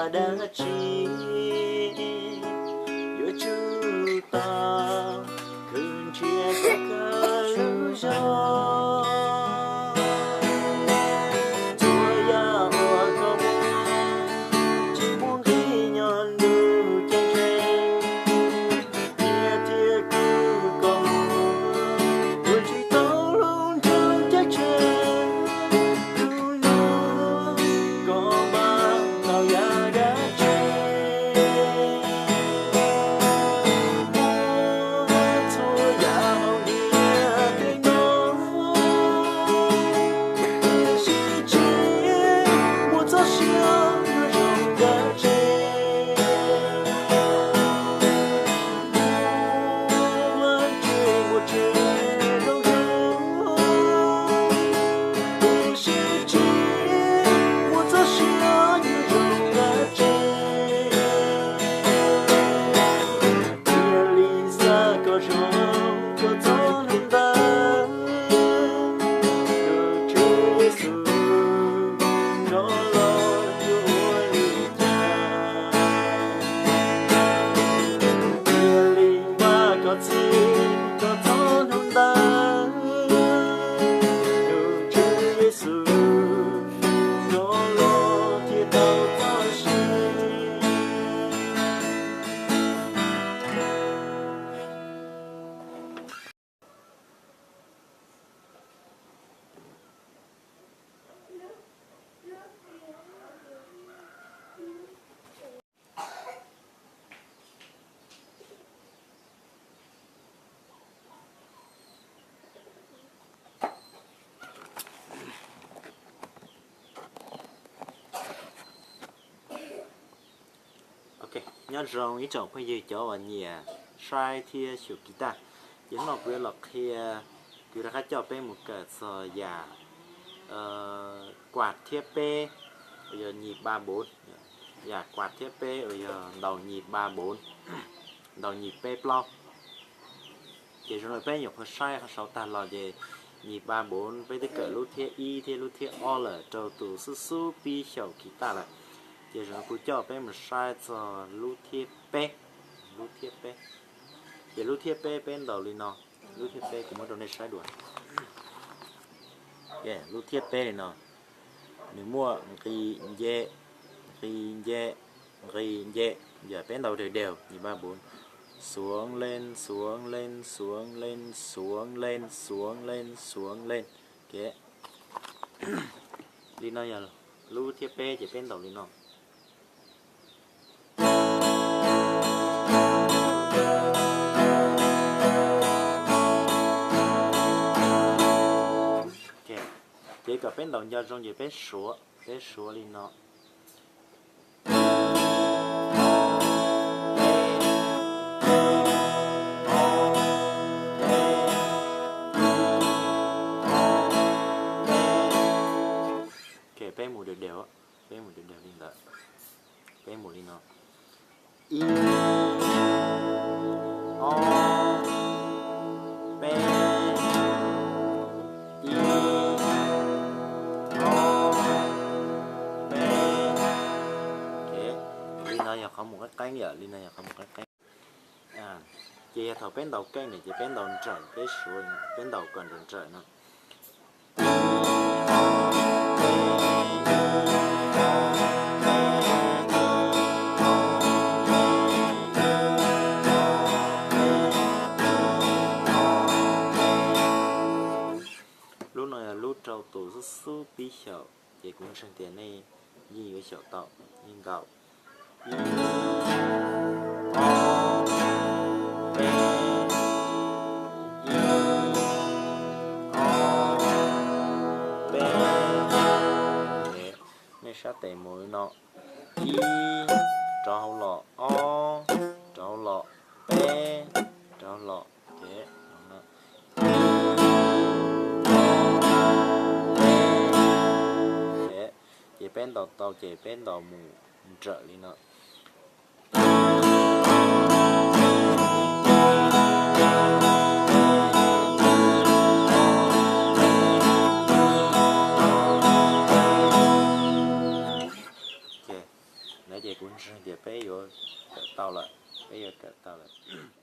dab tsi yuav tsum tau khwv nrhiav koj lub zog. Txhua yam uas koj muaj tsis muaj nqis nyob ntuj ceeb tsheej. Tiag tiag kuv koj muaj, yuav tsis tau hlub nrog ceeb tsheej. Hnub no koj npaj tau yam dab tsi, muaj txhua yam hauv ntiaj teb no. Tiam sis tsis muaj txoj sia yuav zoo dab tsi. Muaj tsev muaj tsev zoo zoo, tiam sis tsis muaj txoj sia yuav zoo dab tsi. Cia li xa koj zoo, koj txhob hnub ntawd, tus Tswv Yexus rov los yuav ua li cas. Cia li npaj koj txiv, koj txhob hnub ntawd, tus Tswv Yexus rov los thiaj tau txoj sia. Ok, nyob zoo ib tsoom phooj ywg cov uas nyiam saib thiab xyuas kiv taj. Ces hnub no kuv yuav los qhia, kuv rov qab coj peb mus kawm txog yam kuam thiab peb uas yog nhịp ba bốn, yam kuam thiab peb uas yog ntaus nhịp ba bốn, ntaus nhịp peb plaub. Ces zoo li peb nyuam qhuav saib qhov saud tag los ces nhịp ba bốn peb twb kawm lub thiab ib thiab lub thiab ob lawm rau tus xub xub pib xyaum kiv taj lawm. Ces zoo li kuv coj peb mus saib txog lub thiab peb, lub thiab peb. Ces lub thiab peb peb ntaus li no, lub thiab peb kuv muab rau nej saib dua. Lub thiab peb li no, nws muaj nqi nce, nqi nce, nqi nce, yog peb ntaus đều đều, nhịp ba bốn, xuống lên, xuống lên, xuống lên, xuống lên, xuống lên, xuống lên. Li no yog lub thiab peb ces peb ntaus li no. Ces kom peb ntaus nco zoo ces peb suav, peb suav li no. Peb mus đều đều, peb mus đều đều li ntawd, peb mus li no. Ib, ob, peb, ib, ob, peb. Li no yog qhov mus qeeb qeeb yom, li no yog qhov mus qeeb qeeb. Ces yog thaum peb ntaus keej na ces peb ntaus nrawm, peb suav, peb ntaus kom nrawm nrawm no. Lub no yog lub rau tus xub xub pib xyaum, ces kuv ntseeg tias nej yeej yuav xyaum tau, yeej nkaum. Ib, ob, peb, ib, ob, peb. Nej sab tes mus li no, ib, rov hauv los, ob, rov hauv los, peb, rov hauv los, ces ces peb ntaus tau ces peb ntaus mus nrawm li no. Ces Tias peb yuav rawm tau lawm, peb yuav rawm tau lawm.